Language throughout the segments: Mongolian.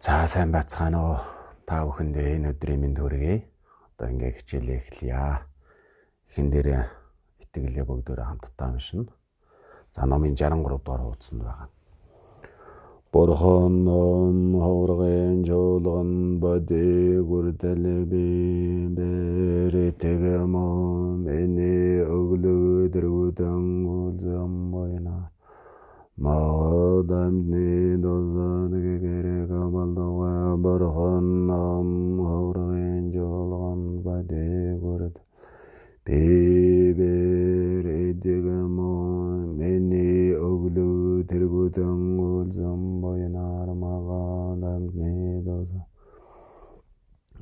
За сайн байцгаана уу? Та бүхэндээ энэ өдрийн мэнд хүргэе. Одоо ингээ хичээлээ эхлэе. Эхэн дээр итгэлээ бүгдөө хамтдаа уншина. За номын 63 дугаар хуудсанд байгаа. Бурхан ном ховрогын чуулган боди гүрдэл би бэртэгэм миний өглөө дэргүдэн үлзэн бойна. Мадамны дозан гэрэг болдуга бурхан ном ховрогын чуулган боди гүрдэл би бэртэгэм миний өглөө тэргүдэн үлзэн бойнар магадамны дозан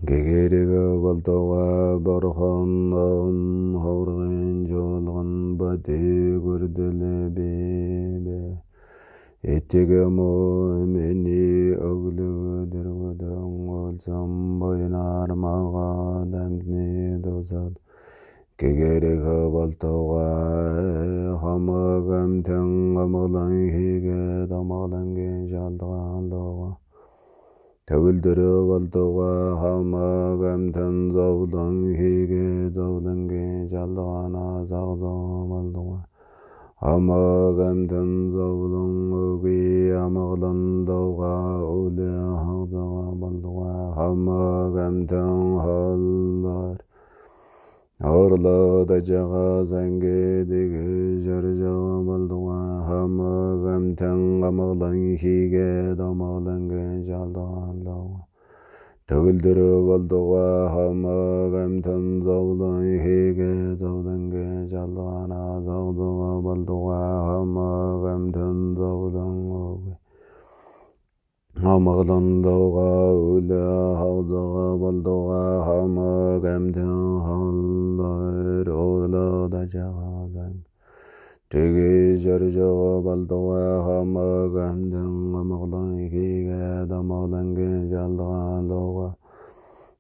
гэгэрэг болдуга бурхан ном ховрогын чуулган боди гүрдэл би итгэм миний өглөө тэргүдэн үлзэн бойнар магадамны дозан гэгэрэг болтугай хамаг амтан амгалан хийгээд амгалангийн шалгаалгаа төгөлдрөө болтугай хамаг амтан зовлон хийгээд зовлонгийн шалгаанаа зогзоо болтугай хамаг амтан зовлон үгүй амгалан дуугаа үлээ хагзаа болтугай хамаг амтан холлоор орлоод ажаага зангэдэг жаржаа болдуга хамаг амтан амгалан хийгээд амгалангийн шалгаалгаа төгөлдрөө болдуга хамаг амтан зовлон хийгээд зовлонгийн шалгаанаа зогзоо болдуга хамаг амтан зовлон үгүй амгалан дуугаа үлээ хагзаа болдуга хамаг амтан холлоор орлоод ажаага зан тэгээ жаржаа болдуга хамаг амтан амгалан хийгээд амгалангийн шалгаалгаа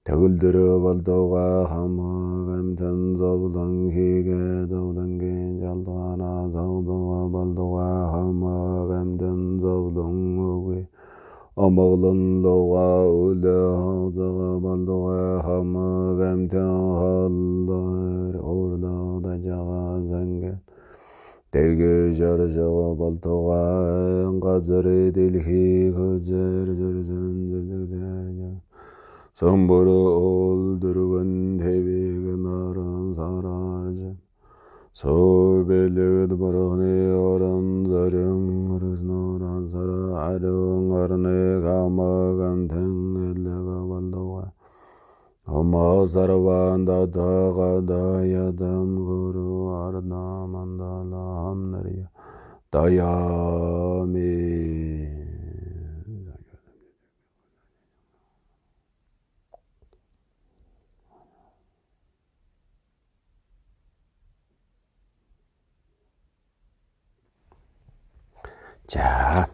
төгөлдрөө болдуга хамаг амтан зовлон хийгээд зовлонгийн шалгаанаа зогзоо болдуга хамаг амтан зовлон үгүй амгалан дуугаа үлээ хагзаа болдуга хамаг амтан холлоор орлоод ажаага зангэ тэгээ жаржаа болдугай газар дэлхий хөзөр зөрсөн зөзөр самбар ол дөрвөн тэвиг наран сарарж Собэлэд бурхны орон зорин өргөснөрөн сара ариун орны хамаг амтан элэг болдуга Омо сарван датага ядам гуру арна мандала хамнарья даями. За.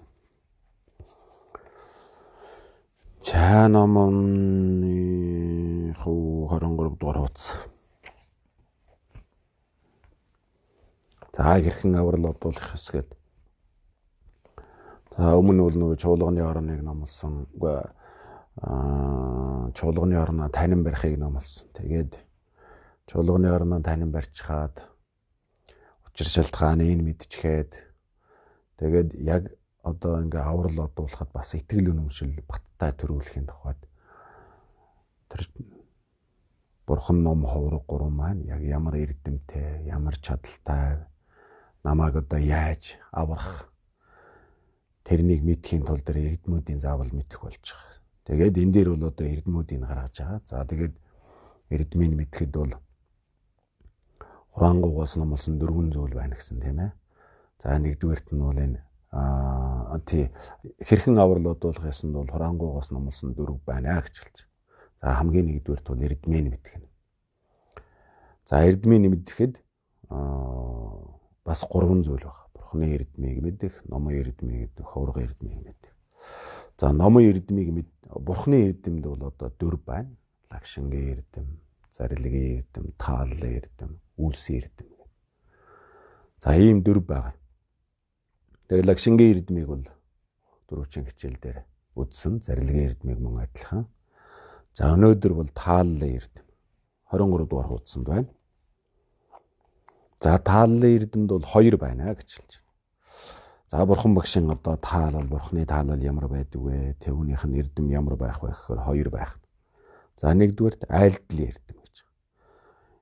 За номын 23 дугаар хуудас. За хэрхэн аврал одуулах ёс гээд. За өмнө нь бол нөгөө чуулганы орныг номлосон. Үгүй чуулганы орноо танин барихыг номлосон. Тэгээд чуулганы орноо танин барьчихаад учир шалтгааныг мэдчихээд тэгээд яг одоо ингээ аврал одуулахад бас итгэл үнэмшил баттай төрүүлэхийн тухайд тэр бурхан ном ховрог гурван маань яг ямар эрдэмтэй, ямар чадaltaй, намайг одоо яаж аврах тэрнийг мэдхийн тулд тэр эрдмүүдийн заавал мэдэх болж байгаа. Тэгээд энэ дээр бол одоо эрдмүүдийг гаргаж байгаа. За тэгээд эрдмийг мэдхэд бол Хураангугаас номлосон дөрвөн зүйл байна гэсэн тийм ээ. За нэгдүгээрт нь бол энэ тий хэрхэн аврал одуулах ёсонд бол хураангугаас номлосон дөрв байна гэж хэлж. За хамгийн нэгдүгээрт бол эрдмийн мэдэх нь. За эрдмийн мэдэхэд бас гурван зүйл байна. Бурхны эрдмийг мэдэх, номын эрдмийг мэдэх, ховрогын эрдмийг мэдэх. За номын эрдмийг мэд Бурхны эрдэмд бол одоо дөрв байна. Лагшингийн эрдэм, зарилгийн эрдэм, тааллын эрдэм, үйлсийн эрдэм гэх. За ийм дөрв байгаа. Тэгээд лагшингийн эрдмийг бол дөрвчин хичээл дээр үзсэн зарилгын эрдмийг мөн адилхан. За өнөөдөр бол тааллын эрдэм 23 дугаар хуудсанд байна. За тааллын эрдэмд бол 2 байна гэж хэлж байна. За бурхан багшин одоо таалал, бурханы таалал ямар байдаг вэ? Тэвнийх нь эрдэм ямар байх вэ гэхээр 2 байх. За нэгдүгээрт айлдлын эрдэм гэж.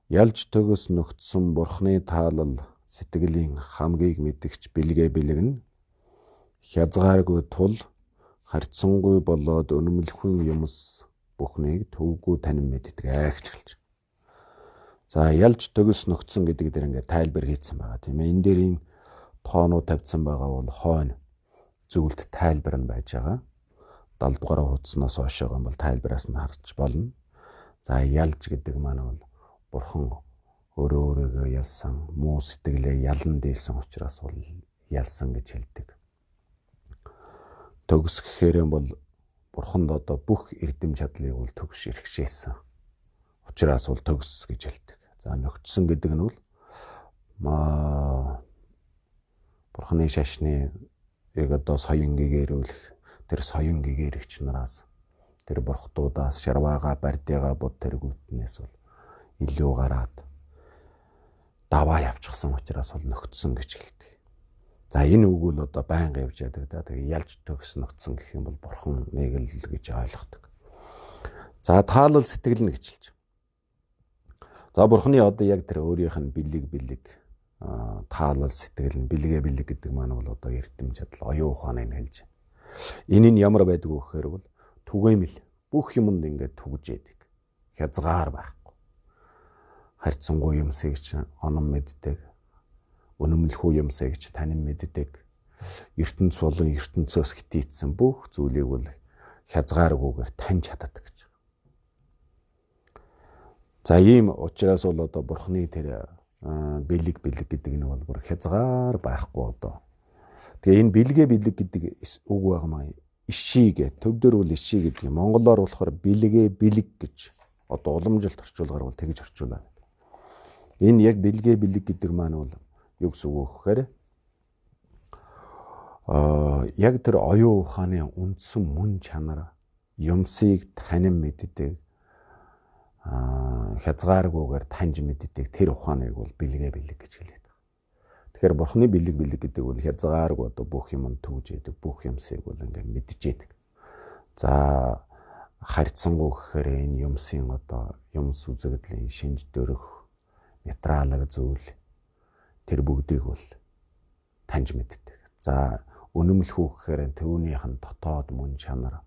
Ялж төгс нөхцсөн бурханы таалал сэтгэлийн хамгийг мэдгч бэлгээ бэлэг нь хязгааргүй тул харьцангуй болоод өнөмлөхөн юмс бүхнийг төвгүй танин мэддэг ээ гэж хэлж. За ялж төгс нөхцөн гэдэг дээр ингээд тайлбар хийцэн байгаа тийм ээ. Энэ дээр энэ тоонууд тавьсан байгаа бол хойно зүйлд тайлбар нь байж байгаа. 70 дугаар хуудснаас хойш байгаа юм бол тайлбараас нь харж болно. За ялж гэдэг маань бол бурхан өөрөө өөрийгөө ялсан, муу сэтгэлээ ялан дийлсэн учраас бол ялсан гэж хэлдэг. Төгс гэхээр бол бурханд одоо бүх эрдэм чадлыг бол төгс эрхшээсэн. Учраас бол төгс гэж хэлдэг. За нөхцсөн гэдэг нь бол бурханы шашны яг одоо соён гэгэрүүлэх тэр соён гэгэрэгч нараас тэр бурхтуудаас шарваага бардига буд тэргүүтнээс бол илүү гараад даваа явчихсан учраас бол нөхцсөн гэж хэлдэг. За энэ үг бол одоо байнга явж яадаг да. Тэгээ ялж төгс нөхцсөн гэх юм бол бурхан нэг л гэж ойлгодог. За таалал сэтгэл нь гэж хэлж. За бурханы одоо яг тэр өөрийнх нь бэлэг бэлэг таалал сэтгэл нь бэлгээ бэлэг гэдэг маань бол одоо эрдэм чадал оюун ухааныг хэлж. Энэ нь ямар байдаг вэ гэхээр бол түгээмэл бүх юмд ингээд түгж яадаг. Хязгаар байхгүй. Харьцангуй юмсыг ч онон мэддэг. Өнөмлөхүү юмсыг ч танин мэддэг. ертөнц болон ертөнцөөс хитийцсэн бүх зүйлийг бол хязгааргүйгээр таньж чаддаг гэж. За ийм учраас бол одоо бурхны тэр бэлэг бэлэг гэдэг нь бол бүр хязгаар байхгүй одоо. Тэгээ энэ бэлгээ бэлэг гэдэг үг байгаа маа. Ишигэ төвдөр бол иши гэдэг. Монголоор болохоор бэлгээ бэлэг гэж одоо уламжилт орчуулгаар бол тэгж орчуулаад. Энэ яг бэлгээ бэлэг гэдэг маань бол юу гэсэн үг вэ гэхээр яг тэр оюун ухааны үндсэн мөн чанар юмсыг танин мэддэг, хязгааргүйгээр таньж мэддэг тэр ухааныг бол бэлгээ бэлэг гэж хэлээд байгаа. Тэгэхээр бурхны бэлэг бэлэг гэдэг бол хязгааргүй одоо бүх юм түгж яадаг, бүх юмсыг бол ингээд мэдж яадаг. За харьцангуй гэхээр энэ юмсын одоо юмс үзэгдлийн шинж дөрөх материалаг зүйл тэр бүгдийг бол таньж мэддэг. За үнэмлэхүү гэхээр түүнийх нь дотоод мөн чанар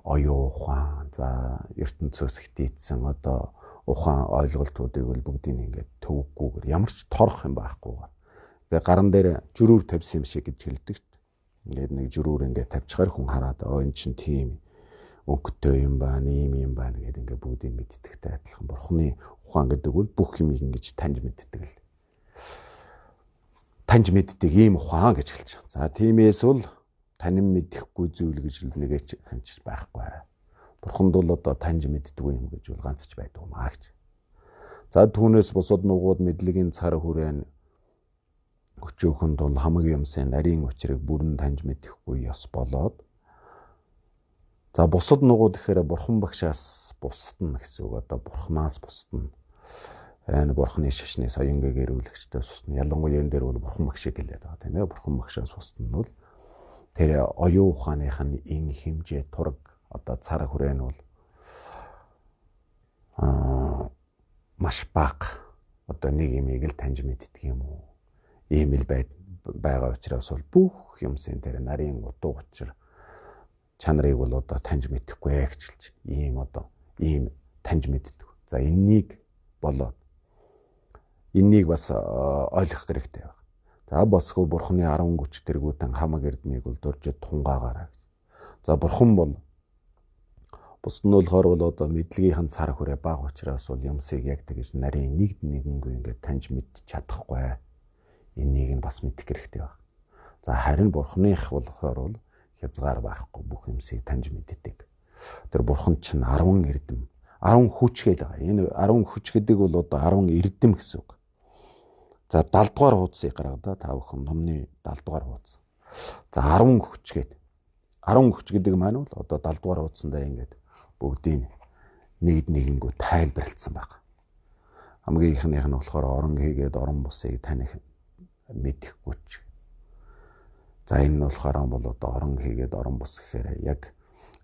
оюун ухаан, за ертөнцөөс хитийцсэн одоо ухаан ойлголтуудыг бол бүгдийг ингээд төвөггүйгээр ямар ч торох юм байхгүйгээр. Тэгээ гаран дээр жирүүр тавьсан юм шиг гэж хэлдэг. Ингээд нэг жирүүр ингээд тавьчихаар хүн хараад оо эн чинь тийм өнгөтэй юм байна, ийм юм байна гэдээ ингээд бүгдийг мэддэгтэй адилхан. Бурхны ухаан гэдэг бол бүх юмыг ингэж таньж мэддэг л. Таньж мэддэг ийм ухаан гэж хэлж байгаа. За тиймээс бол танин мэдэхгүй зүйл гэж л нэгэч хэнч байхгүй. Бурханд бол одоо таньж мэддэггүй юм гэж бол ганц ч байдаг юм аа гэж. За түүнээс бусад нугууд мэдлэгийн цар хүрээн өчөөхөнд бол хамаг юмсын нарийн учрыг бүрэн таньж мэдэхгүй ёс болоод. За бусад нугууд гэхээр бурхан багшаас бусдна гэсэн үг, одоо бурханаас бусдна. Энэ бурханы шашны соён гэрүүлэгчдээс бусдна. Ялангуяа энэ дээр бол бурхан багшийг хэлээд байгаа тийм ээ. Бурхан багшаас бусдна нь бол тэр оюун ухааных нь ин хэмжээ тураг одоо цар хүрээ нь бол маш бага. Одоо нэг юмыг л таньж мэддэг юм уу? Ийм л байгаа учраас бол бүх юмсын тэр нарийн утга учир чанарыг бол одоо таньж мэдэхгүй гэж хэлж байна. Ийм одоо ийм таньж мэддэг. За энэнийг болоод энэнийг бас ойлгох хэрэгтэй байна. За босгүй бурхны 10 хүч тэргүүтэн хамаг эрдмийг бол дуржид тунгаагаараа гэж. За бурхан бол бусд нь болохоор бол одоо мэдлэгийнхэн цар хүрээ бага учраас бол юмсыг яг тэгж нарийн нэг нэгэнгүй ингээд таньж мэдчих чадахгүй. Энийг нь бас мэдэх хэрэгтэй байна. За харин бурхных болохоор бол хязгаар байхгүй бүх юмсыг таньж мэддэг. Тэр бурхан чинь 10 эрдэм, 10 хүч гэдэг байгаа. Энэ 10 хүч гэдэг бол одоо 10 эрдэм гэсэн үг. За 70 дугаар хуудсыг гаргада та бүхэн номны 70 дугаар хуудас. За 10 хүч гээд 10 хүч гэдэг маань бол одоо 70 дугаар хуудсан дээр ингээд бүгдийг нэг нэгэнгүү тайлбарласан байна. Хамгийн ихнийх нь болохоор орон хийгээд орон бусыг таних мэдэхгүй ч. За энэ нь болохоор бол одоо орон хийгээд орон бус гэхээр яг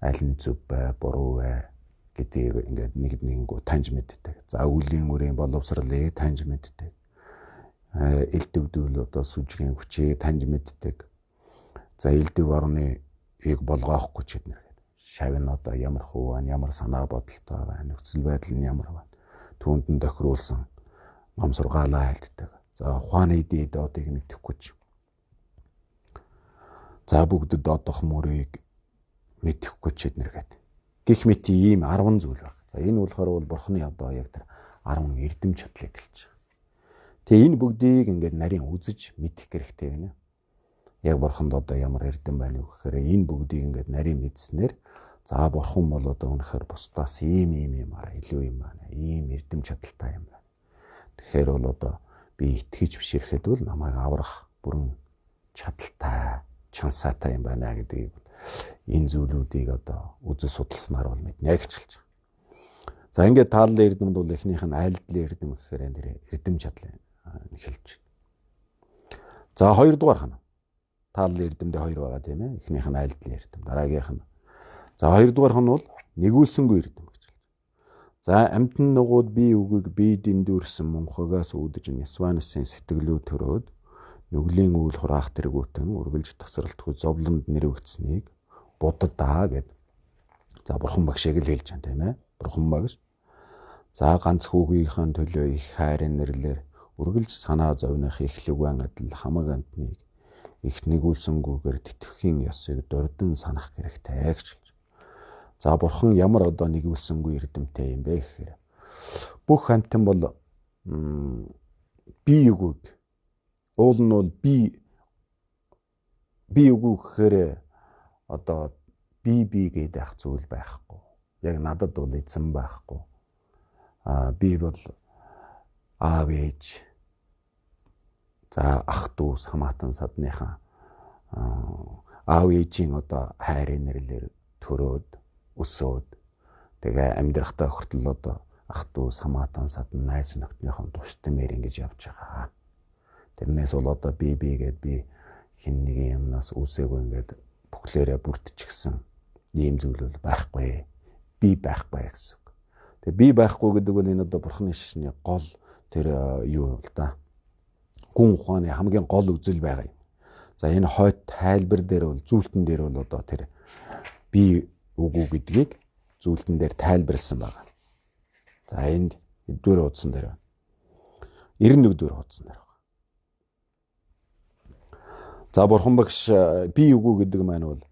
аль нь зөв бай, буруу бай гэдгийг ингээд нэг нэгэнгүү таньж мэддэг. За үлийн үрийн боловсролыг таньж мэддэг. Элдвдүүл одоо сүжгийн хүчийг таньж мэддэг. За элдв орны ийг болгоохгүй ч гэднэр гэдэг. Шав нь одоо ямар хүү байна, ямар санаа бодолтой байна, нөхцөл байдал нь ямар байна. Түүнд нь тохируулсан ном сургаалаа айлддаг. За ухааны дээд одыг мэдэхгүй ч. За бүгдэд одох мөрийг мэдэхгүй ч эднэр гэдэг. Гэх мэт ийм 10 зүйл баг. За энэ болохоор бол бурхны одоо яг тэр 10 эрдэм чадлыг гэлж байгаа. Тэгээ энэ бүгдийг ингээд нарийн үзэж мэдэх хэрэгтэй гэнэ. Яг бурханд одоо ямар эрдэм байна вэ гэхээр энэ бүгдийг ингээд нарийн мэдснээр за бурхан бол одоо үнэхээр бусдаас ийм ийм юм араа илүү юм байна. Ийм эрдэм чадaltaй юм байна. Тэгэхээр бол одоо би итгэж бишрэхэд бол намайг аврах бүрэн чадaltaй, чансаатай юм байна гэдгийг энэ зүйлүүдийг одоо үзэж судалснаар бол мэднэ гэж хэлж байгаа. За ингээд тааллын эрдэмд бол эхнийх нь айлдлын эрдэм гэхээр энэ эрдэм чадлын хэлж байна. За хоёрдугаарх нь тааллын эрдэмдээ хоёр байгаа тийм ээ. Эхнийх нь айлдлын эрдэм, дараагийнх нь. За хоёрдугаарх нь бол нэгүүлсэнгүй эрдэм гэж хэлж. За амьтан нугууд бие үгийг бие дэндүүрсэн мунхагаас үүдэж Нисванасын сэтгэлүү төрөөд нүглийн үйл хураах тэргүүтэн үргэлж тасралтгүй зовлонд нэрвэгдсэнийг буддаа гэд. За бурхан багшийг л хэлж байгаа тийм ээ. Бурхан багш. За ганц хүүгийнхээ төлөө их хайрын нэрлэр үргэлж санаа зовных эхлэгвэн адил хамаг амтныг их нэгүүлсэнгүүгээр тэтгэхийн ёсыг дурдан санах хэрэгтэй гэж хэлж. За бурхан ямар одоо нэгүүлсэнгүй эрдэмтэй юм бэ гэхээр бүх амтан бол бие үгүйг уул нь бол би үгүй гэхээр одоо би гэдэг ах зүйл байхгүй. Яг надад бол эзэн байхгүй. Би бол аав ээж за ах дүүс хамаатан садныхаа аав ээжийн одоо хайрын нэрлэр төрөөд өсөөд тэгээ амьдрахтаа хүртэл одоо ах дүүс хамаатан садан найз нөхднийхэн тусдамээр ингэж явж байгаа. Тэрнээс бол одоо би гээд би хин нэгэн юмнаас үсээгүй ингээд бүхлээрээ бүрдчихсэн ийм зүйл бол байхгүй. Би байхгүй гэсэн үг. Тэгээ би байхгүй гэдэг бол энэ одоо бурхны шашны гол тэр юу л да. Гүн ухааны хамгийн гол үзэл байгаа юм. За энэ хойд тайлбар дээр бол зүйлтэн дээр бол одоо тэр би үгүй гэдгийг зүйлтэн дээр тайлбарлсан байгаа. За энд эдгээр хуудсан дээр байна. 91 дэх хуудсан дээр байна. За бурхан багш би үгүй гэдэг маань бол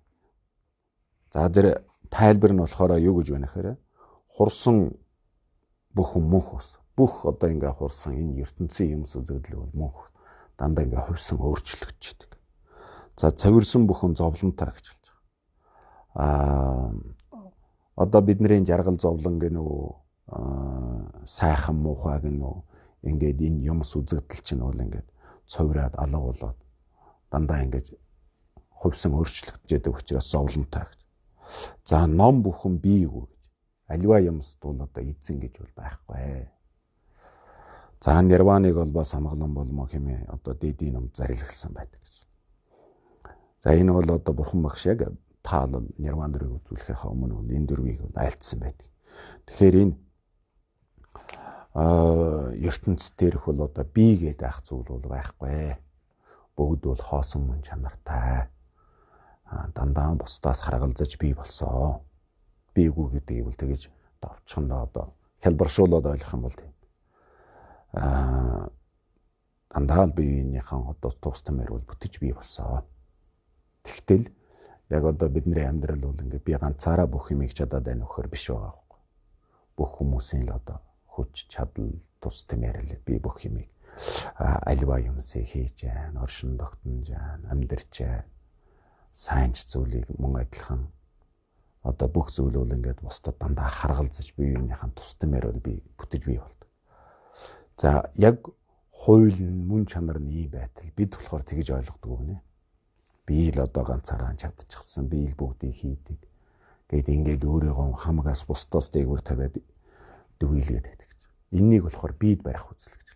за тэр тайлбар нь болохоор юу гэж байна гэхээр хурсан бүх мөнх ус. Бүх одоо ингээ хурсан энэ ертөнцийн юмс үзэгдэл бол мөнх дандаа ингээ хувьсан өөрчлөгдөж. За цовирсон бүхэн зовлонтой гэж хэлж байгаа. Одоо бидний жаргал зовлон гэнэ үү, сайхан муухай гэнэ үү, ингээд энэ юмс үзэгдэл чинь бол ингээд цовраад алга болоод дандаа ингэж хувьсан өөрчлөгдөж яадаг учраас зовлонтой гэж. За ном бүхэн бийгүү гэж. Аливаа юмс бол одоо эзэн гэж бол байхгүй. За нирваныг бол бас амгалан болмоо хэмээн одоо дээдийн ном зарилгалсан байдаг гэж. За энэ бол одоо бурхан багш яг таал нирван дөрвийг үзүүлэхийнхаа өмнө бол энэ дөрвийг бол айлтсан байдаг. Тэгэхээр энэ ертөнц дээрх бол одоо бий гэдэг ах зүйл бол байхгүй. Бүгд бол хоосон мөн чанартай. Дандаа бусдаас харгалзаж бий болсон. Бийгүү гэдгийг бол тэгэж товчхондоо одоо хялбаршуулаад ойлгох юм бол тийм. Дандаа л биеийнхээ одоо тусдамэр бол бүтэж бий болсон. Тэгтэл яг одоо бидний амьдрал бол ингээ би ганцаараа бүх юмыг чадаад байна вөхөр биш байгаа байхгүй. Бүх хүмүүсийн л одоо хүч чадал тус тэмээр л би бүх юмыг альва юмсыг хийж जैन, оршин тогтнож जैन, амьдарч जैन, сайн ч зүйлийг мөн адилхан одоо бүх зүйл бол ингээд бусдад дандаа харгалзаж биеийнхээ тусдамээр бол би бүтэж бий болдог. За яг хууль нь мөн чанар нь ийм байтал бид болохоор тэгж ойлгодог гэнэ. Би л одоо ганцаараа чадчихсан. Би л бүгдийг хийдэг. Гэт ингээд өөрийгөө хамгаас бусдаас дээгүүр тавиад дүгийлгээд байдаг гэж. Эннийг болохоор биед барих үзэл гэж.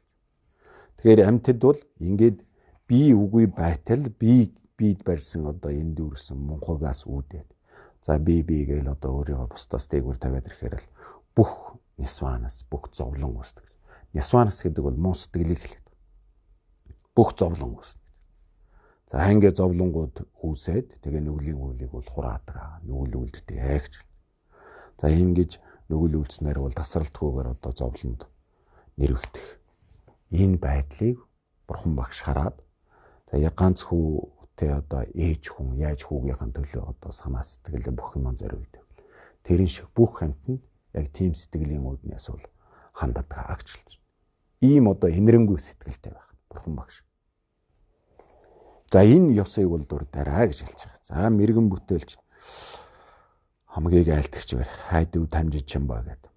Тэгэхээр амьтад бол ингээд би үгүй байтал би биед барьсан одоо энэ дүүрсэн мунхагаас үүдээд. За би гээл одоо өөрийгөө бусдаас дээгүүр тавиад ирэхээр л бүх нисванас, бүх зовлон үүсдэг. Нисванас гэдэг бол муу сэтгэлийг хэлээд. Бүх зовлон үүснэ. За ингээ зовлонгууд үүсээд тэгээ нүглийн үйлийг бол хураадаг, нүгэл үлддэг гэж. За ингэж нүгэл үйлснээр бол тасралтгүйгээр одоо зовлонд нэрвэгдэх. Энэ байдлыг бурхан багш хараад за яг ганц хүүтэй одоо ээж хүн яаж хүүгийнхэн төлөө одоо санаа сэтгэлээ бүх юм зориулдаг. Тэрэн шиг бүх амьтанд яг тийм сэтгэлийн үүднээс бол ханддаг гэж хэлж. Ийм одоо инэрэнгүй сэтгэлтэй байх бурхан багш. За энэ ёсыг бол дурдаарай гэж хэлж байгаа. За мэрэгэн бүтээлч хамгийн айлтгч бэр хайдв тамжиж чимба гэд.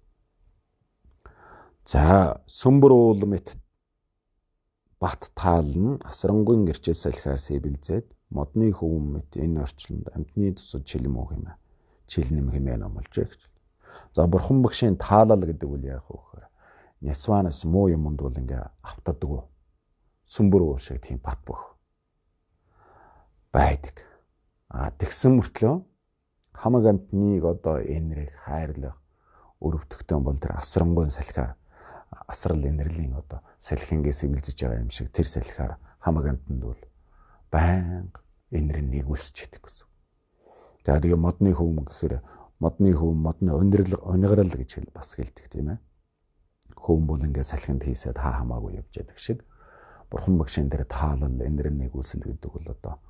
За сүмбэр уул мэт бат таал нь асрангуйн гэрчээ салхиас эбэлзээд модны хөвөн мэт энэ орчлонд амьтны тусад чилэм уу хэмээ чилнэм хэмээ номложээ гэж. За бурхан багшийн таалал гэдэг үл яах вэ гэхээр нисванас муу юмд бол ингээ автадаггүй. Сүмбэр уул шиг тийм бат бөх байдаг. А тэгсэн мөртлөө хамаг амьтныг одоо энэрэг хайрлах өрөвдөхтөн бол тэр асрангуйн салхиар асрал энерлийн одоо салхингээс эвэлзэж байгаа юм шиг тэр салхиар хамаг амьтанд бол байнга энэр нэгүсч идэг гэсэн. За тэгээ модны хөвм гэхээр модны хөвм модны униграл гэж бас хэлдэг тийм ээ. Хөвм бол ингээд салхинд хийсээд хаа хамаагүй явж яадаг шиг бурхан багшийн тэр таалал энэр нэгүсэл гэдэг бол одоо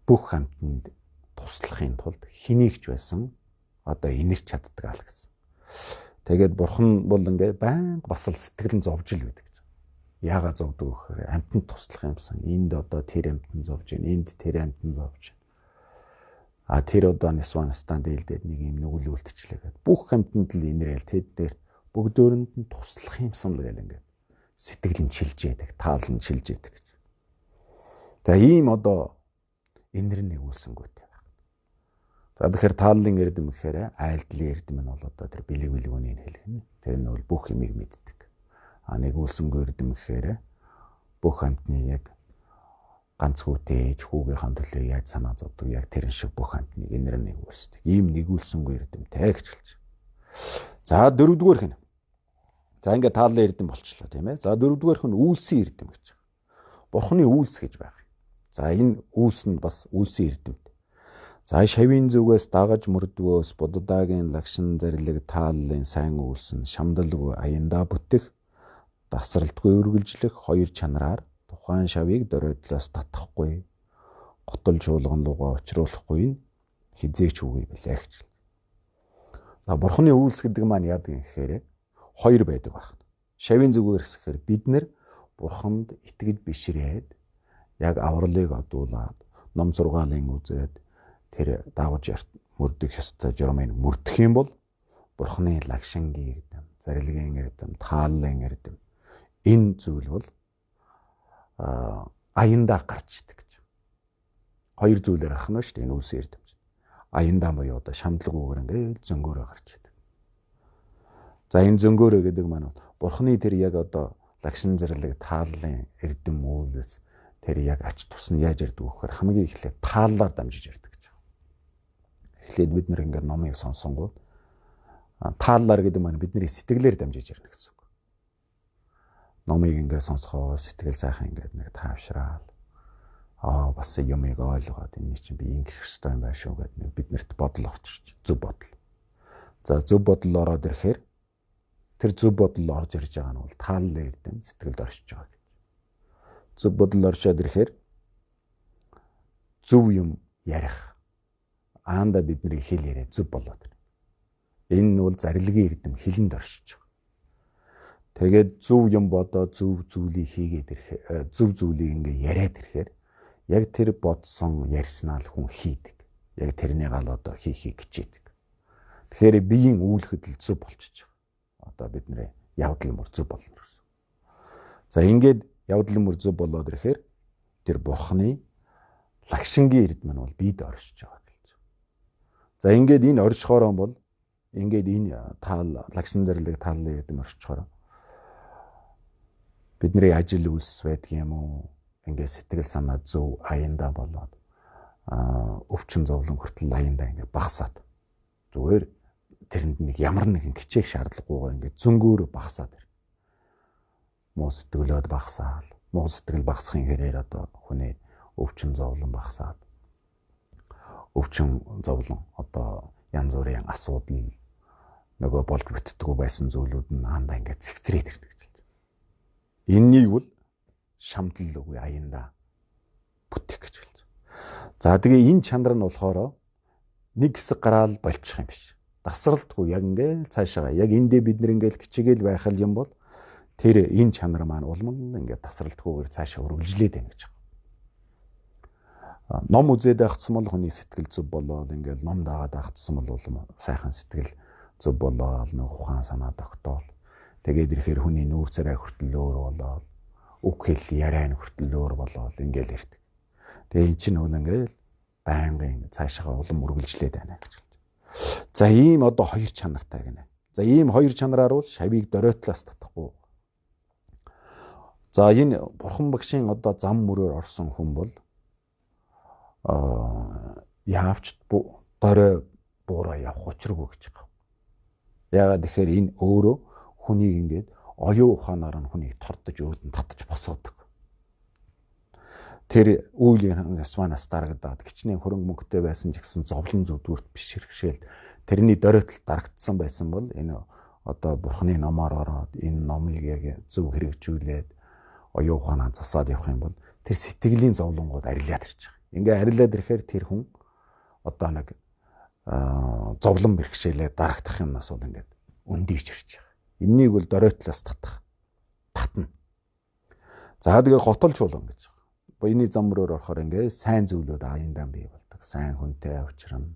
бүх амьтанд туслахын тулд хэнийг ч байсан одоо инэрч чаддаг ал гэсэн. Тэгээд бурхан бол ингээд байнга бас л сэтгэл нь зовж л байдаг гэж. Яагаад зовдөг вэ гэхээр амьтанд туслах юмсан. Энд одоо тэр амьтан зовж гин, энд тэр амьтан зовж гин. А тэр одоо нисванстан дээлдээд нэг юм нүгэл үлдчихлээ гэд. Бүх амьтанд л инрээл тэд дээр бүгдөөрөнд нь туслах юмсан л гэл ингээд сэтгэл нь шилжээдэг, таал нь шилжээдэг гэж. За ийм одоо энэр нэгүүлсэнгүүтэй байх. За тэгэхээр тааллын эрдэм гэхээр айлдлын эрдэм нь бол одоо тэр бэлэг бэлгүүнийг хэлэх нь. Тэр нь бол бүх юмыг мэддэг. А нэгүүлсэнгүй эрдэм гэхээр бүх амьтны яг ганц хүүтэй ээж хүүгийнхаа төлөө яаж санаа зовдөг яг тэрэн шиг бүх амьтныг энэр нэгүүлсдэг. Ийм нэгүүлсэнгүй эрдэмтэй гэж хэлж. За дөрөвдүгээр хэн. За ингээд тааллын эрдэм болчлоо тийм ээ. За дөрөвдүгээр хэн үйлсийн эрдэм гэж. Бурхны үйлс гэж байх. За энэ үйлс нь бас үйлсийн эрдэмт. За шавийн зүгээс дагаж мөрдгөөс буддагийн лагшин зарлиг тааллын сайн үйлс нь шамдалгүй аяндаа бүтэх, дасралтгүй үргэлжлэх хоёр чанараар тухайн шавыг дөрөөдлөөс татахгүй, готол чуулган руугаа учруулахгүй нь хизээч үгүй билээ гэж. За бурхны үйлс гэдэг маань яадаг юм гэхээр хоёр байдаг байна. Шавийн зүгээр гэсэхээр бид нэр бурханд итгэж бишрээд яг авралыг одуулаад ном сургаалын үзээд тэр дагаж мөрдөх ёстой журмыг мөрдөх юм бол бурхны лагшингийн эрдэм, зарилгийн эрдэм, тааллын эрдэм энэ зүйл бол аяндаа гарч идэг гэж. Хоёр зүйлээр гарах нь шүү дээ энэ үйлсийн эрдэм. Аяндаа буюу одоо шамдлаггүйгээр ингээл зөнгөөрөө гарч идэг. За энэ зөнгөөрөө гэдэг маань бурхны тэр яг одоо лагшин зэрлэг тааллын эрдэм үйлс тэр яг ач тус нь яаж ирдэг вэ гэхээр хамгийн эхлээд тааллаар дамжиж ирдэг гэж байна. Эхлээд бид нэр ингээд номыг сонсонгууд тааллаар гэдэг маань бидний сэтгэлээр дамжиж ирнэ гэсэн үг. Номыг ингээд сонсохоор сэтгэл сайхан ингээд нэг таавшраал бас юмыг ойлгоод энэ чинь би ингэх ёстой юм байна шүү гэдэг нэг биднэрт бодол орчиж зөв бодол. За зөв бодол ороод ирэхээр тэр зөв бодол орж ирж байгаа нь бол тааллын эрдэм сэтгэлд оршиж байгаа гэж. Зөв бодол оршоод ирэхээр зөв юм ярих аанда бидний хэл яриа зөв болоод ирнэ. Энэ нь бол зарилгийн эрдэм хэлэнд оршиж байгаа. Тэгээд зөв юм бодоо зөв зүйлийг хийгээд ирэхээр зөв зүйлийг ингээ яриад ирэхээр яг тэр бодсон ярьснаа л хүн хийдэг. Яг тэрнийг ал одоо хийхийг хичээдэг. Тэгэхээр биеийн үйл хөдлөл зөв болчихж байгаа. Одоо бидний явдал мөр зөв болно гэсэн. За ингээд явдал мөр зөв болоод ирэхээр тэр бурхны Лагшингийн эрд маань бол бид оршиж байгаа гэж. За ингээд энэ оршихороо бол ингээд энэ таал лагшин зэрлэг тааллын эрдэм оршихороо бидний ажил үйлс байдаг юм уу? Ингээд сэтгэл санаа зөв аяндаа болоод өвчин зовлон хүртэл аяндаа ингээд багасаад зүгээр тэрэнд нэг ямар нэгэн хичээх шаардлагагүйгээр ингээд зөнгөөр багасаад ирнэ. Муу сэтгэлөөд багасаал. Муу сэтгэл багасхын хэрээр одоо хүний өвчин зовлон багасаад өвчин зовлон одоо янз бүрийн асуудал нөгөө болж бүтдэггүй байсан зүйлүүд нь аандаа ингээд цэгцрээд ирнэ гэж хэлж. Эннийг бол шамдал үгүй аяндаа бүтээх гэж хэлж. За тэгээ энэ чанар нь болохоор нэг хэсэг гараал болчих юм биш. Тасралтгүй яг ингээл цаашаа яг эндээ бид нэр ингээл хичээгээл байх юм бол тэр энэ чанар маань улам л ингээд тасралтгүйгээр цаашаа үргэлжлээд байна гэж. Ном үзээд байх тусам л хүний сэтгэл зөв болоод ингээл ном дагаад байх тусам л улам сайхан сэтгэл зөв болоод нэг ухаан санаа тогтоол. Тэгээд ирэхээр хүний нүүр царай хүртэл өөр болоод үг хэл яриа нь хүртэл өөр болоод ингээл ирдэг. Тэгээ эн чинь бол ингээл байнгын цаашаа улам үргэлжлээд байна гэж хэлж. За ийм одоо хоёр чанартай гинэ. За ийм хоёр чанараар бол шавийг дөройтлоос татахгүй. За энэ бурхан багшийн одоо зам мөрөөр орсон хүн бол яавч дөрой буураа явах учиргүй гэж байгаа. Яагаад тэгэхээр энэ өөрөө хүнийг ингээд оюун ухаанаар нь хүнийг тордож өөдөн татаж босгодог. Тэр үеийн ясманаас дарагдаад хичнээн хөрөнгө мөнгөтэй байсан ч гэсэн зовлон зүдгүүрт биш хэрэгшээл тэрний дөрөйтөл дарагдсан байсан бол энэ одоо бурхны номоор ороод энэ номыг яг зөв хэрэгжүүлээд оюун ухаанаа засаад явах юм бол тэр сэтгэлийн зовлонгууд арилаад ирж байгаа. Ингээ арилаад ирэхээр тэр хүн одоо нэг зовлон бэрхшээлээ дарагдах юмнаас бол ингээд өндийч ирж байгаа. Эннийг бол дөрөйтлөөс татах. Татна. За тэгээ хотол чуулган гэж байгаа. Буяны зам мөрөөр орохоор ингээ сайн зүйлүүд аяндаа бий болдог. Сайн хүнтэй учрна,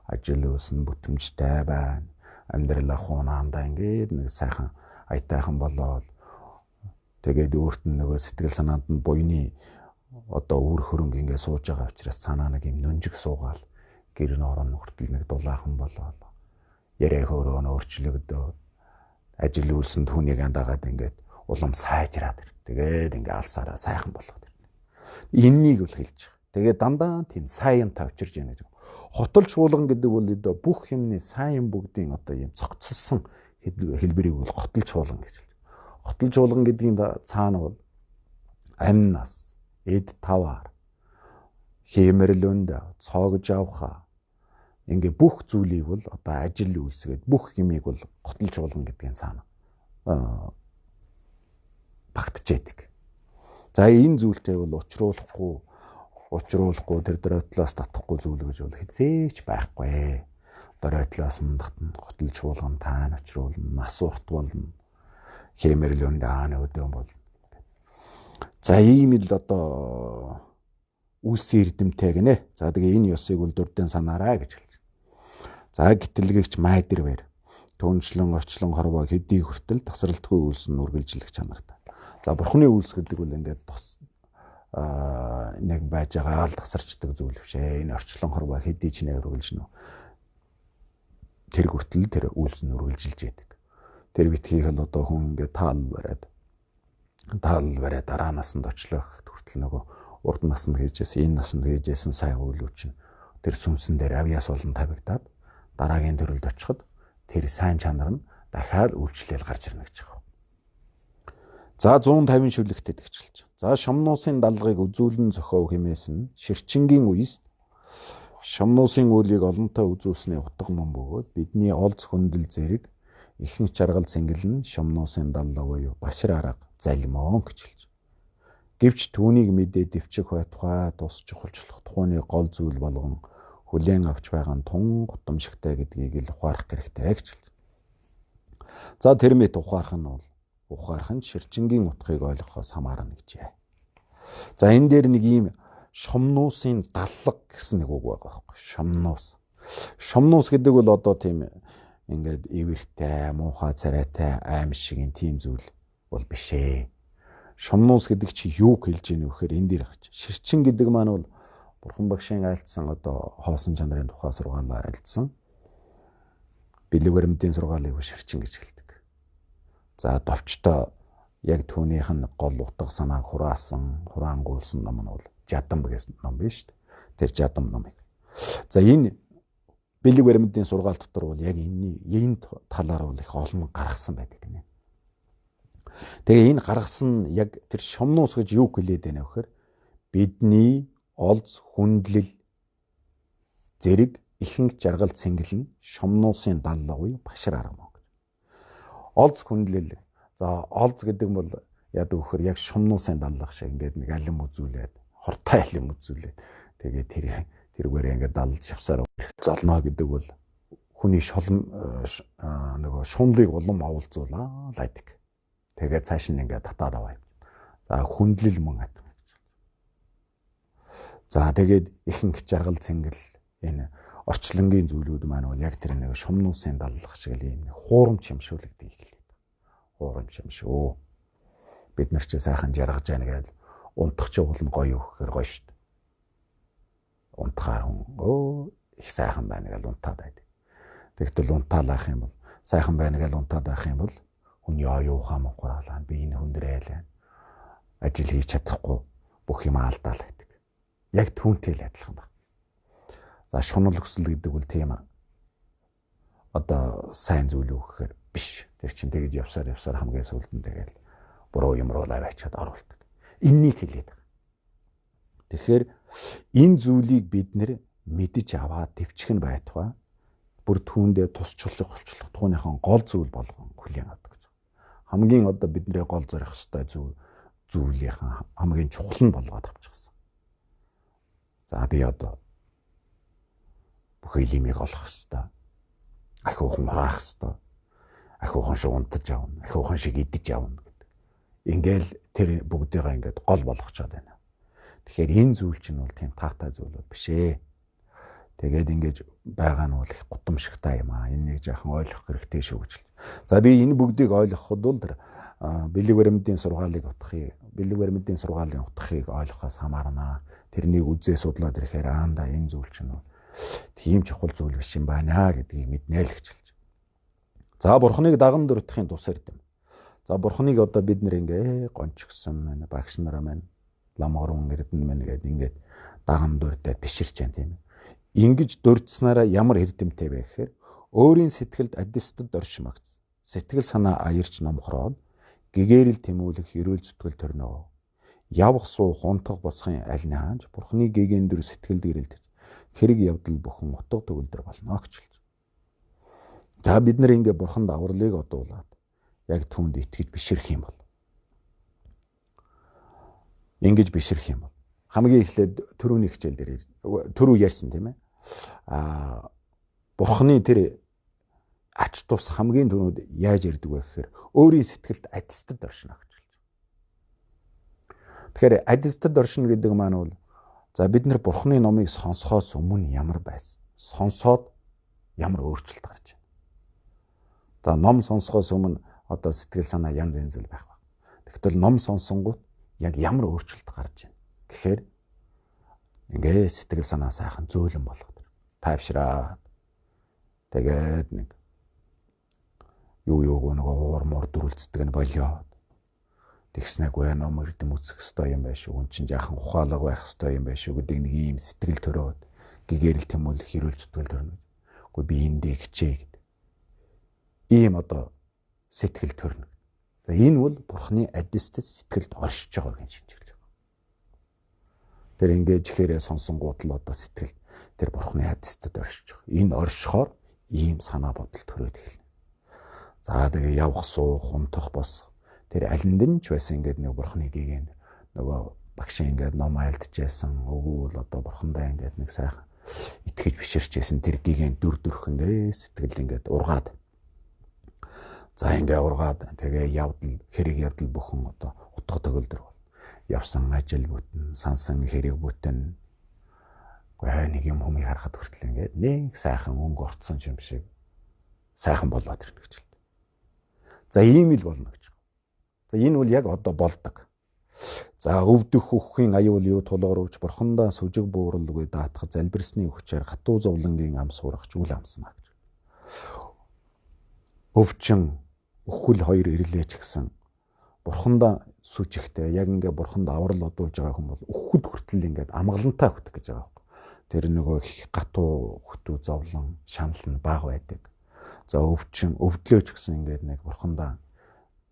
ажил үйлс нь бүтэмжтэй байна. Амьдрал ахуйнаандаа ингээд нэг сайхан аятайхан болоод тэгээд өөрт нь нөгөө сэтгэл санаанд нь буяны одоо үр хөрөнгө ингээ сууж байгаа учраас цаанаа нэг юм нүнжиг суугаал гэр норон хүртэл нэг дулаахан болоод яриа хөөрөө нь өөрчлөгдөөд ажил үйлсэнд хүнийг андагаад ингээд улам сайжраад ир. Тэгээд ингээ алсаараа сайхан болгоод ирнэ. Эннийг бол хэлж байгаа. Тэгээд дандаа тийм саянтай учирж байна гэж. Хотол чуулган гэдэг бол одоо бүх юмны сайн бүгдийн одоо ийм цогцолсон хэлбэрийг бол хотол чуулган гэж хэлж. Хотол чуулган гэдгийн цаана бол амь нас, эд таваар, хиймэрлөнд цоогж авах ингээ бүх зүйлийг бол одоо ажил үйлсгээд бүх юмыг бол хотол чуулган гэдгийн цаана багтжээдэг. За энэ зүйлтэй бол учруулахгүй тэр дөройтлоос татахгүй зүйл гэж бол хизээч байхгүй. Дөройтлоос нь татна, хотол чуулган таана учруулна, нас урт болно, хэмэрлөнд аана өдөөн болно. За ийм л одоо үйлсийн эрдэмтэй гинэ. За тэгээ энэ ёсыг бол дурдэн санаарай гэж хэлж. За гítэлгэгч майдэр бэр. Түншлэн орчлон хорвоо хэдий хүртэл тасралтгүй үйлс нь үргэлжлэх чанартай. За бурхны үйлс гэдэг бол ингээд нэг байж байгаа л тасарчдаг зүйл биш ээ. Энэ орчлон хорвоо хэдий ч нэ үргэлжнэ. Тэр хүртэл тэр үйлс нь үргэлжилж яадаг. Тэр битгийх л одоо хүн ингээд таал бариад дараа насанд очлох хүртэл нөгөө урд насанд хийжсэн, энэ насанд хийжсэн сайн үйлүүд чинь тэр сүнсэн дээр авьяас болон тавигдаад дараагийн төрөлд очиход тэр сайн чанар нь дахиад үйлчлэл гарч ирнэ гэж байгаа. За 150 шүлэгтэй гэж хэлж байгаа. За шамнуусын далгыг үзүүлэн зохиов хэмээс нь ширчингийн үеэс шамнуусын үйлийг олонтой үзүүлсний утга мөн бөгөөд бидний олз хүндэл зэрэг ихэнх жаргал цэнгэл нь шамнуусын даллаа буюу башир арга залмон гэж хэлж. Гэвч түүнийг мэдээ дэвчих байтугай тус чухалчлах тухайны гол зүйл болгон хүлээн авч байгаа нь тун гутамшигтай гэдгийг л ухаарах хэрэгтэй гэж хэлж. За тэр мэт ухаарах нь бол ухаарах нь ширчингийн утгыг ойлгохоос хамаарна гэжээ. За энэ дээр нэг ийм шомнуусын даллаг гэсэн нэг үг байгаа байхгүй шомнуус. Шомнуус гэдэг бол одоо тийм ингээд ивэртэй, муухай царайтай аим шигийн тийм зүйл бол биш ээ. Шомнуус гэдэг чи юу хэлж ийнэ вэ гэхээр энэ дээр гарч. Ширчин гэдэг маань бол Бурхан багшийн айлдсан одоо хоосон чанарын тухай сургаалаа айлдсан. Бэлэг баримтын сургаалыг ширчин гэж хэлдэг. За товчтой яг түүнийх нь гол утга санааг хураасан, хураангуулсан ном нь бол Жадам гэсэн ном биш шүү дээ. Тэр Жадам номыг. За энэ бэлэг баримтын сургаал дотор бол яг энэний энэ талаар бол их олон гаргасан байдаг гинэ. Тэгээ энэ гаргасан яг тэр шомнуус гэж юу хэлээд байна вэ гэхээр бидний олз хүндлэл зэрэг ихэнх жаргал цэнгэл нь шомнуусын даллага буюу башир арга мөн гэж. Олз хүндлэл, за олз гэдэг нь бол яадаг вөхөр яг шомнуусын даллага шиг ингээд нэг алим үзүүлээд, хортой алим үзүүлээд тэгээ тэрүүгээр ингээд далж явсаар золно гэдэг бол хүний шулм нөгөө шунлыг улам оволзуулаа лайдаг. Тэгээ цааш нь ингээд татаад аваа. За хүндлэл мөн адил гэж. За тэгээд ихэнх жаргал цэнгэл энэ орчлонгийн зүйлүүд маань бол яг тэр нэг шумнуусын даллах шиг л ийм нэг хуурамч юм шүү л гэдгийг хэлээд. Хуурамч юм шүү. Бид нар чи сайхан жаргаж яана гэдэл унтах чи уул нь гоё өгөхээр гоё шүү дээ. Унтахаар хүн өө их сайхан байна гэж унтаад байдаг. Тэгтэл унтаалаах юм бол сайхан байна гэж унтаад байх юм бол хүн ёо юухаа монхораалаа би энэ хүндрээл ажил хийж чадахгүй бүх юм алдаал байдаг. Яг түүнтэй л адилхан баг. За шунал хүсэл гэдэг бол тийм одоо сайн зүйл үү гэхээр биш. Тэр чинь тэгж явсаар явсаар хамгийн сүүлд нь тэгэл буруу юм руу аваачаад оруулдаг. Эннийг хэлээд байгаа. Тэгэхээр энэ зүйлийг бид нэр мэдэж аваад төвчих нь байтугай бүр түүндээ тус чулах голчлох туунийхэн гол зүйл болгон хүлээн авдаг гэж. Хамгийн одоо бидний гол зорих ёстой зүйлийнхэн хамгийн чухал нь болгоод авчихсан. За би одоо бүх элемийг олох ёстой. Ахиухан хураах ёстой. Ахиухан шиг унтаж явна. Ахиухан шиг идэж явна гэдэг. Ингээл тэр бүгдийгээ ингээд гол болгочоод байна. Тэгэхээр энэ зүйл чинь бол тийм таатай зүйл бол биш ээ. Тэгээд ингэж байгаа нь бол их гутамшигтай юм аа. Энэ нэг жаахан ойлгох хэрэгтэй шүү гэж. За тэгээ энэ бүгдийг ойлгоход бол тэр бэлэг баримтын сургаалыг утгахыг, бэлэг баримтын сургаалын утгахыг ойлгохоос хамаарна. Тэрнийг үзээ судлаад ирэхээр аанда энэ зүйл чинь бол тийм чухал зүйл биш юм байна гэдгийг мэднэ л гэж хэлж. За бурхныг даган дурдахын тус эрдэм. За бурхныг одоо бид нэр ингээ гончгсон маань багш нараа маань ламгарун эрдэнэ маань гээд ингээд даган дурдаад биширч जैन тийм ээ. Ингэж дурдсанараа ямар эрдэмтэй вэ гэхээр өөрийн сэтгэлд адистад оршимогц. Сэтгэл санаа аярч номхороод гэгэрэл тэмүүлэх эрүүл зүтгэл төрнө. Явх суух унтах босхын аль нь хаанч бурхны гэгээн дүр сэтгэлд гэрэлтэж хэрэг явдал бүхэн утга төгөлдөр болно гэж хэлж. За бид нар ингээ бурханд авралыг одуулаад яг түүнд итгэж бишрэх юм бол. Ингэж бишрэх юм бол. Хамгийн эхлээд түрүүний хичээл дээр түрүү ярьсан тийм ээ. Аа бурхны тэр ач тус хамгийн түрүүд яаж ирдэг вэ гэхээр өөрийн сэтгэлд адистад оршино гэж хэлж. Тэгэхээр адистад оршино гэдэг маань бол за бид нар бурхны номыг сонсохоос өмнө ямар байсан? Сонсоод ямар өөрчлөлт гарч байна? За ном сонсохоос өмнө одоо сэтгэл санаа янз янз л байх баг. Тэгтэл ном сонсонгууд яг ямар өөрчлөлт гарч байна? Гэхээр ингээ сэтгэл санаа сайхан зөөлөн болгоод тайвшраад тэгээд нэг юу юуг нөгөө уур муур дүрэлцдэг нь болиод тэгснээгүй ном эрдэм үзэх ёстой юм байх шүү. Хүн чинь жаахан ухаалаг байх ёстой юм байх шүү гэдэг нэг ийм сэтгэл төрөөд гэгэрэл тэмүүлэх эрүүл зүтгэл төрнө. Үгүй би эндээ хичээ гэдэг. Ийм одоо сэтгэл төрнө. За энэ бол бурхны адистад сэтгэлд оршиж байгааг нь шинжиглэж байгаа. Тэр ингээд жихээрээ сонсонгууд л одоо сэтгэл тэр бурхны адистад оршиж байгаа. Энэ оршихоор ийм санаа бодол төрөөд эхэлнэ. За тэгээ явах суух, унтах босох тэр алинд нь ч байсан ингээд нэг бурхны гэгээн нөгөө багш ингээд ном айлдчихсэн. Үгүй бол одоо бурхандаа ингээд нэг сайхан итгэж биширчээсэн тэр гэгээн дүр дүрх ингээд сэтгэл ингээд ургаад. За ингээ ургаад тэгээ явдал хэрэг явдал бүхэн одоо утга төгөлдөр бол. Явсан ажил бүтэн, сансан хэрэг бүтэн. Гэхдээ нэг юм хүмүүийг харахад хүртэл ингээд нэг сайхан өнгө орцсон юм шиг сайхан болоод ирнэ гэж. За ийм л болно гэж. За энэ бол яг одоо болдог. За өвдөх үхэхийн аюул юу тулгаруулж бурхандаа сүжиг бууралгүй даатах залбирсны хүчээр хатуу зовлонгийн ам сурагч үл амснаа гэж. Өвчин үхэл хоёр ирлээ ч гэсэн бурхандаа сүжигтэй яг ингээ бурханд аврал одуулж байгаа хүн бол үхэхэд хүртэл ингээд амгалантай хөтөх гэж байгаа байхгүй. Тэр нөгөө их гатуу хөтүү зовлон шанал нь бага байдаг. За өвчин өвдлөө ч гэсэн ингээд нэг бурхандаа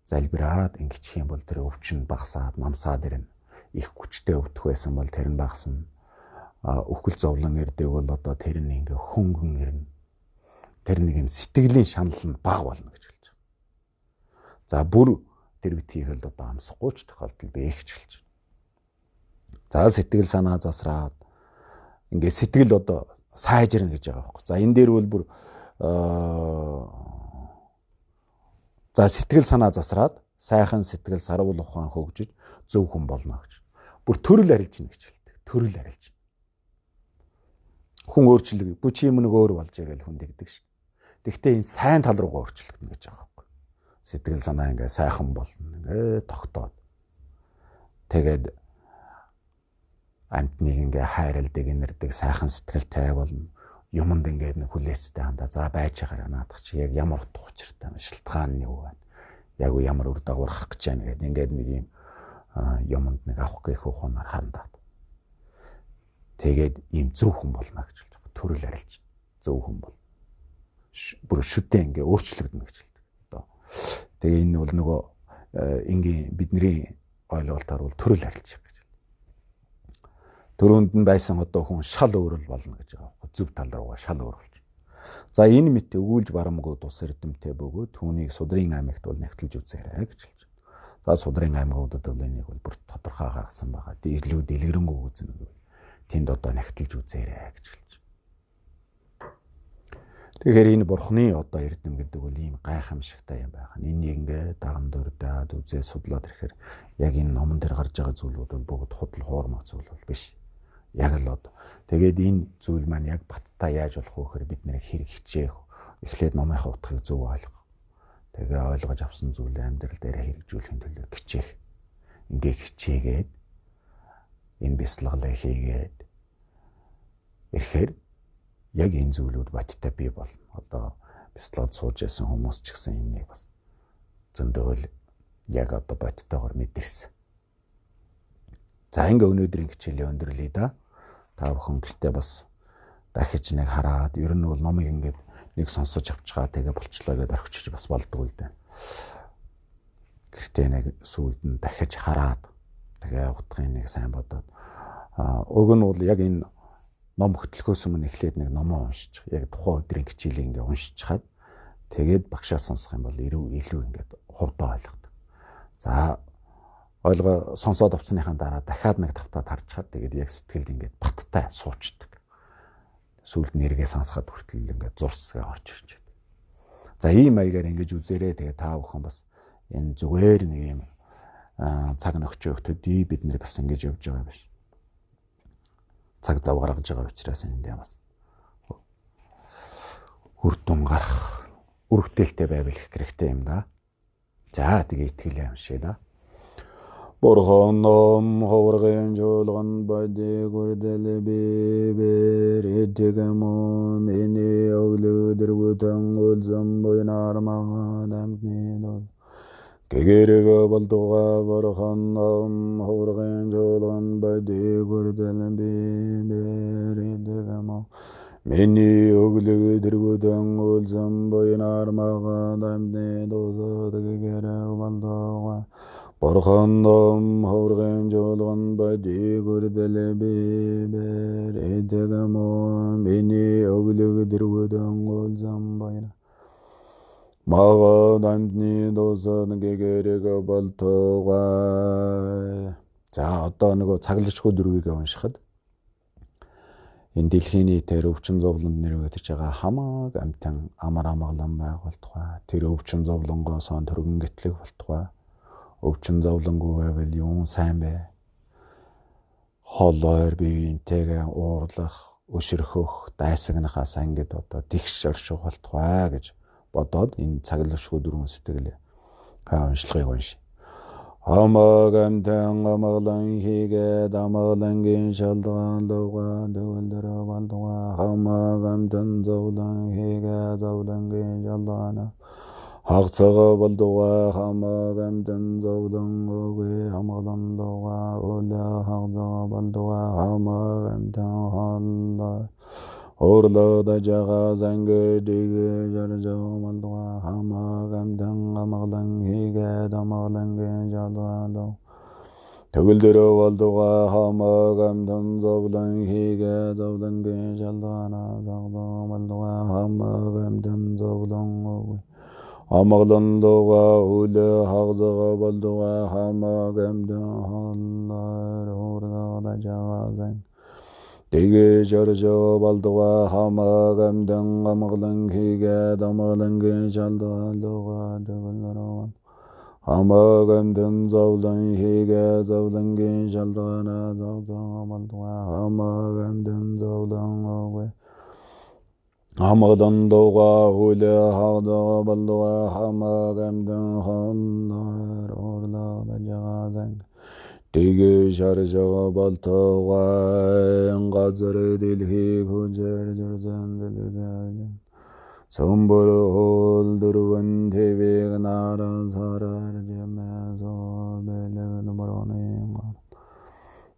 залбираад ингэчих юм бол тэр өвчин багасаад намсаад ирнэ. Их хүчтэй өвдөх байсан бол тэр нь багасна. Үхэл зовлон ирдэг бол одоо тэр нь ингээ хөнгөн ирнэ. Тэр нэг юм сэтгэлийн шанал нь бага болно гэж хэлж байгаа. За бүр тэр битгийхэл одоо амсахгүй ч тохиолдол бий гэж хэлж байна. За сэтгэл санаа засраад ингээ сэтгэл одоо сайжирна гэж байгаа байхгүй. За энэ дээр бол бүр за сэтгэл санаа засраад сайхан сэтгэл саруул ухаан хөгжиж зөв хүн болно гэж. Бүр төрөл арилж гинэ гэж хэлдэг. Төрөл арилж. Хүн өөрчлөг. Бүх юм нэг өөр болж байгаа л хүн тэгдэг шин. Тэгвэл энэ сайн тал руугаа өөрчлөгдөнө гэж байгаа байхгүй. Сэтгэл санаа ингээ сайхан болно. Ингээ тогтоод. Тэгээд амьтныг ингээ хайрладаг, инэрдэг, сайхан сэтгэлтэй болно. Юмд ингээд нэг хүлээцтэй хандаа за байж байгаараа наадах чи яг ямар утга учиртай шалтгаан нь юу байна? Яг ямар үр дагавар гарах гэж байна гэдэг ингээд нэг юм юмд нэг авах гэх ухаанаар хандаад. Тэгээд ийм зөв хүн болно гэж хэлж байгаа. Төрөл арилж зөв хүн бол. Бүр шүтээ ингээ өөрчлөгдөнө гэж хэлдэг. Одоо тэгээ энэ бол нөгөө энгийн бидний ойлголтоор бол төрөл арилж гэж. Төрөнд нь байсан одоо хүн шал өөрөл болно гэж байгаа байхгүй. Зөв тал руугаа шал өөрөлж. За энэ мэт өгүүлж барамгүй тус эрдэмтэй бөгөөд түүнийг судрын аймагт бол нэгтэлж үзээрэй гэж хэлж байна. За судрын аймагуудад бол энийг бол бүр тодорхой гаргасан байгаа. Илүү дэлгэрэнгүй үзнэ гэвэл тэнд одоо нэгтэлж үзээрэй гэж хэлж байна. Тэгэхээр энэ бурхны одоо эрдэм гэдэг бол ийм гайхамшигтай юм байх. Энийг ингээ даган дурдаад үзээ судлаад ирэхээр яг энэ номон дээр гарч байгаа зүйлүүд бол бүгд худал хуурмаг зүйл бол биш. Яг л одоо. Тэгээд энэ зүйл маань яг баттай яаж болох вэ гэхээр бид нэр хэрэг хичээх, эхлээд номынхаа утгыг зөв ойлгох. Тэгээ ойлгож авсан зүйлээ амьдрал дээр хэрэгжүүлэхийн төлөө хичээх. Ингээ хичээгээд энэ бясалгалыг хийгээд ирэхээр яг энэ зүйлүүд баттай бий болно. Одоо бясалгалд сууж ясан хүмүүс ч гэсэн энэнийг бас зөндөөл яг одоо баттайгаар мэдэрсэн. За ингээ өнөөдрийн хичээлээ өндөрлөе да. Та бүхэн гэртээ бас дахиж нэг хараад ер нь бол номыг ингээд нэг сонсож авчгаа тэгээ болчлоо гэдээ орхичиж бас болдгоо л дээ. Гэртээ нэг сүүлд нь дахиж хараад тэгээ утгын нэг сайн бодоод уг нь бол яг энэ ном хөтлөхөөс өмнө эхлээд нэг номоо уншиж яг тухайн өдрийн хичээлийг ингээ уншчихад тэгээд багшаа сонсох юм бол илүү ингээд хурдан ойлгодог. За ойлгоо сонсоод авсныхаа дараа дахиад нэг тавтаад харчхад тэгээд яг сэтгэлд ингээд баттай суучдаг. Сүүлд нэргээ сонсоход хүртэл ингээд зурсгаа орж ирж байдаг. За ийм маягаар ингэж үзээрэй. Тэгээд та бүхэн бас энэ зүгээр нэг юм цаг нөхчөөх төдий бид нэр бас ингэж явж байгаа биш. Цаг зав гаргаж байгаа учраас эндээ бас үр дүн гарах, үр бүтээлтэй байвал их хэрэгтэй юм да. За тэгээ итгэлээ уншъя да. Бурхан ном ховргын жуулган бади гүрдэл бибэр эдгэмо миний өглөдөр бүтэн үлзэн буйнар магадамтны дол гэгэрэг болдуга бурхан ном ховргын жуулган бади гүрдэл бибэр эдгэмо миний өглөдөр бүтэн үлзэн буйнар магадамтны дол гэгэрэг болдуга Бурхан ном ховргын жуулган бади гүрдэл бибэр эдгэмо миний өглөг дэрвэдэн уулзан байна. Магад амьдны дуусан гэгэрэг болтугай. За одоо нөгөө цаглачгүй дөрвийг уншихад энэ дэлхийн нийтээр өвчин зовлонд нэрвэгдэж байгаа хамаг амьтан амар амгалан байх болтугай. Тэр өвчин зовлонгоос төргөн гэтлэг болтугай. Өвчин зовлонгүй байвал юун сайн бэ? Хол ойр биеинтэйгээ уурлах, өшөрхөх, дайсагнахаас ангид одоо тэгш орших болтугай гэж бодоод энэ цаглашгүй дөрвөн сэтгэл уншлагыг унш. Хамаг амьтан амгалан хийгээд амгалангийн шалгаан лугаа төгөлдөр болдугай. Хамаг амьтан зовлон хийгээ зовлонгийн шалгаана хагацгаа болдугай. Хамаг амьтан зовлон үгүй амгалан лугаа үлээ хагацгаа болдугай. Хамаг амьтан хоолой Орлоо дажага зангэ дэгэ жаржаа малдугай. Хамаг амьтан амгалан хийгээд амгалангийн шалгаан төгөлдөр болдугай. Хамаг амьтан зовлон хийгээ зовлонгийн шалгаана зогдоо болдугай. Хамаг амьтан зовлон үгүй амгалан лугаа үлээ хагацгаа болдугай. Хамаг амьтан хоолой орлоо дажага зангэ дэгэ жаржаа болдугай. Хамаг амьтан амгалан хийгээд амгалангийн шалгаан лугаа төгөлдөр хамаг амьтан зовлон хийгээ зовлонгийн шалгаана зогзоо болдугай. Хамаг амьтан зовлон үгүй амгалан лугаа үлээ хагацгаа болдугай. Хамаг амьтан хоолой орлоо дажага зангэ дэгэ шаржаа болтугай. Газар дэлхий хүзэр зүрзэн дэлгэр Сөмбөр хоол дөрвөн тэвэг наран сарар жэмээ зоо бэлэг нумарны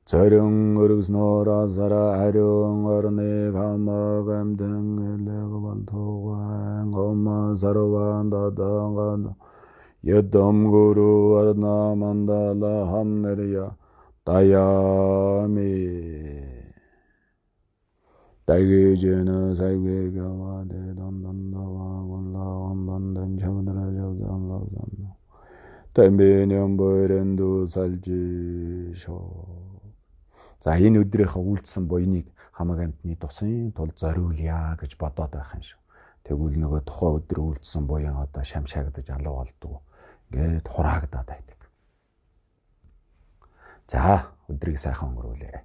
Цорин өргөснөр асара ариун орныг хамаг амьтан элэг болтугай. Гома сарван даданган Ядам гуру варна мандала хамнарья даями. Дагижэна сайвэ гава дэ дандан дава гунла ондан чамдра жавдан лавдан тэмбэнэн бойрэнду салжишо. За энэ өдрийнхөө үйлдсэн буяныг хамаг амьтны тусын тул зориулъя гэж бодоод байх юм шүү. Тэгвэл нөгөө тухайн өдөр үйлдсэн буян одоо шамшаагдаж алга болдгоо. Ингээд хураагдаад байдаг. За өдрийг сайхан өнгөрүүлээрэй.